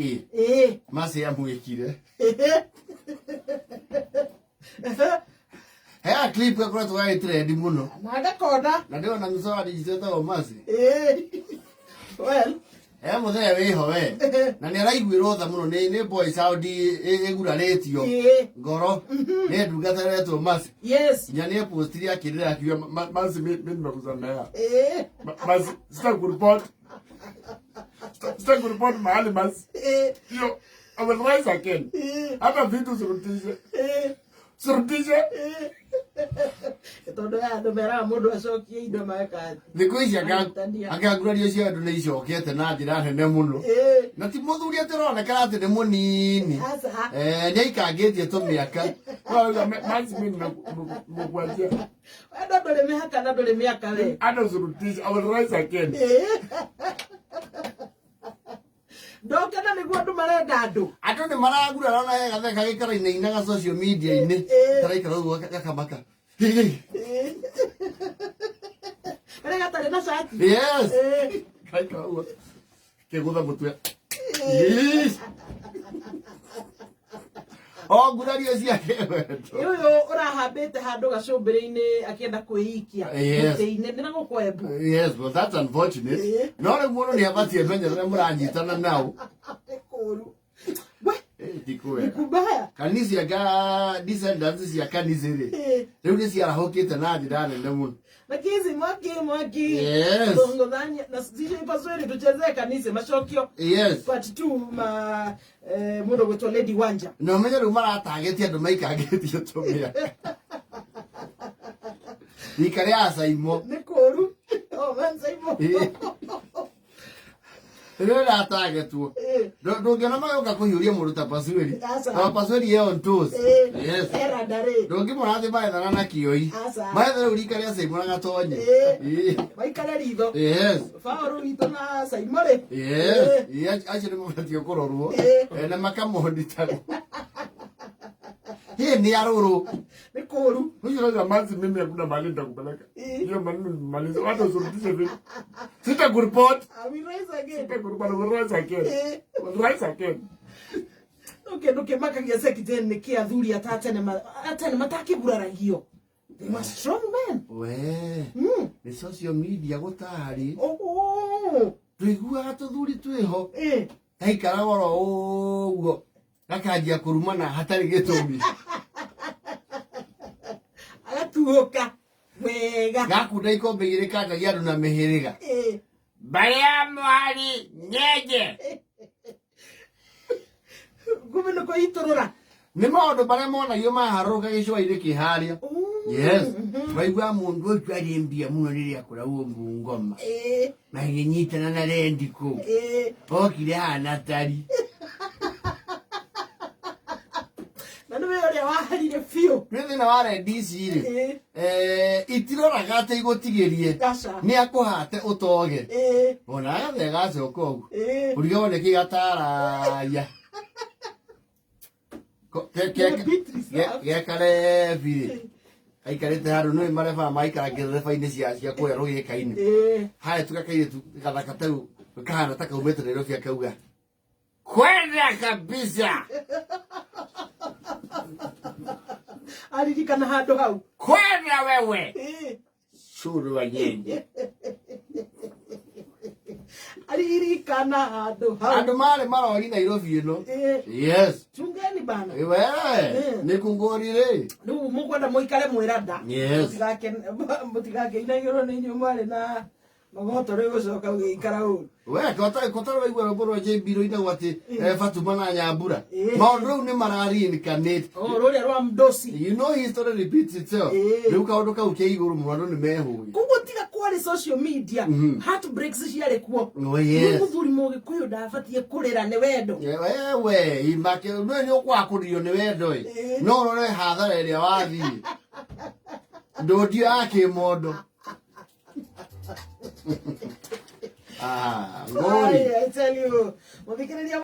Ĩĩ. Mercy amwĩkire. Hea clip gakoretwo gagĩtrend mũno. Na ngakona. Na ndĩrona mĩcora digital ĩtagwo Mercy. Ĩĩ. Well. He mũthee wĩho we. Na nĩ araiguĩrwo tha mũno nĩ boy sound ĩgurarĩtio. Ĩĩ. Ngoro. Nĩ ndungata ĩretwo Mercy. Yes. Nginya nĩ postire akĩrĩra akiuga Mercy mimi nimekusamea. Ĩĩ. Mercy sitakuripoti. Sitakuripoti mahali Mercy. Ĩĩ. Yo, I will rise again. Ĩĩ. Hata vitu sirudishe. Ĩĩ. Sirudishe. Ĩĩ. Tondũ aya andũ meraga mũndũ acokie indo meka atĩ. Thikũ ici Anyitania. angangurario cia andũ nĩ icokete na njĩra nene mũno. Ĩĩ. Na ti mũthuri atĩ ũronekana atĩ nĩ mũnini. Aca. Eh, nĩ aikangĩtie tũmĩaka. Mercy mimi nimekuachia. Wendo ndũrĩ mĩhaka na ndũrĩ mĩaka we. Hata usirudishe. I will rise again. Ĩĩ. Ndokena nĩguo andũ marenda andũ. Andũ nĩ maragurara na he gatheka gĩkarainainaga social media-inĩ. Ĩĩ. Karaikara ũguo gakamaka. Ĩĩ. Karĩa gatarĩ na cati. Yes. Ĩĩ. Karaikara ũguo. Kĩgũtha mũtwe. Yes. O ngurario ciake wendo. Ũyũ ũrahambĩte handũ gacũmbĩrĩ-inĩ akĩenda kwĩikia Yes. mũtĩ-inĩ nĩ na gũkũ Embu. Yes, well that's unfortunate. Ĩĩ. No rĩu mũndũ nĩ abatiĩ amenye rĩrĩa mũranyitana nao. Nĩ kũũru. We, Eh, ti ni kwega. kubaya. Kanitha anga descendants cia kanitha rĩ. Ĩĩ. Rĩu nĩ ciarahũkĩte na njĩra nene mũno. Makizi mwaki mwaki. Yes. Tongodhania na sisi pasweri tuchezee kanisa macokio. Yes. Part 2 ma mũndũ gwĩtwo Lady Wanja. Na ũmenye rĩu maratagĩtie andũ maikangĩtie tũmĩaka. Rika rĩa Saimo. Nĩ kũũru. Oh, man Saimo. Ĩĩ. Rĩrĩa rĩratagetwo. Ĩĩ. Ndũngĩona magĩũka kũhiũria mũndũ ta Pasueri. Aca. Ta Pasueri ye on toes. Ĩĩ. Yes. Era ndarĩ. Ndũngĩmona atĩ marethana na kĩoi. Aca. Maretha rĩu rika rĩa Saimo na Gatonye. Ĩĩ. Ĩĩ. Maikare ritho. Yes. Baũrũ witũ na Saimo rĩ. Yes. Ĩĩ, acio nĩ mabatiĩ kũrorwo. Ĩĩ. Eh, na makamonitagwo. Hĩ nĩ arũrũ. Nĩ kũũru. Mwisho sasa mazi mimi hakuna mahali nitakupeleka. Ĩĩ. Hiyo maneno nimalize. Hata usurudishe vitu. Sitakuripoti. I will rise again. Sitakuripoti. I will rise again. Ĩĩ. I will rise again. No kĩndũ kĩmakagia Sekjen nĩ kĩ athuri atatene atene matakĩguraragio. They were strong men. We, nĩ social media gũtarĩ. Oh. Tũiguaga tũthuri twĩho. Ĩĩ. Gaikaraga oro ũguo. Gakanjia kũrumana hatarĩ gĩtũmi. Agatuũka wega. Gakunda ikombe igĩrĩ kanjagia andũ na mĩhĩrĩga. Ĩĩ. Mbarĩ ya mwari nyenje. Kumbe nĩ kwĩitũrũra. Nĩ maũndũ marĩa monagio maharũrũka gĩcũa-inĩ kĩ harĩa. Yes. Waigua mũndũ ũcio arĩ mbia mũno rĩrĩa akoragwo Bungoma. Ĩĩ. Magĩnyitana na rendi kũu. Ĩĩ. Okire hana tari. Na nĩwe ũrĩa waharire biũ. Nĩ thĩna wa rendi ici rĩ. Ĩĩ. Eh, itiroraga atĩ igũtigĩrie. Aca. Nĩ akũhate ũtoge. Ĩĩ. Ona gathee gacoka ũguo. Ĩĩ. Ũrigagwo nĩkĩ gatararia. Nĩ Beatrice, Gekarebi rĩ. Aikarĩte handũ nĩ mareba maikara ngereba-inĩ cia kũrĩa rũgĩka-inĩ. Ĩĩ. Haya tuga kairĩtu gathaka tau kahana ta kaumĩte Nairobi akauga kwenda kabisa Aririkana handũ hau. kwenda wewe Ĩĩ. curu wa nyenje. Aririkana handũ hau. Andũ marĩ marori Nairobi ĩno. Ĩĩ. Yes. Chungeni bana. We nĩ kungũri rĩ. Rĩu mũkwenda mũikare mwĩranda. Yes. Mũtigakeinagĩrwo nĩ inyuĩ mwarĩ na magoto rĩu gũcoka ũgĩikara ũru. We kota waigua rwĩmbo rwa JB rũinagwo atĩ Fatuma na Nyambura. Ĩĩ. Maũndũ rĩu nĩ mara reincarnate. Oh, rũrĩa rwa mdosi. You know history repeats itself. Ĩĩ. Rĩu kaũndũ kau ke igũrũ mũno andũ nĩ mehũĩ. Koguo tiga kwarĩ social media heartbreaks ciarĩ kuo. Oh, yes. Nĩ mũthuri mũgĩkũyũ ndabatiĩ kũrĩra nĩ wendo. Wewe imake nĩ nĩ ũkwakũrio nĩ wendo ĩ. Ĩĩ. No ũrore hathara ĩrĩa wathiĩ. Ndũndio ya kĩmondo. Ah, ngũri. I tell you. Mũthikĩrĩria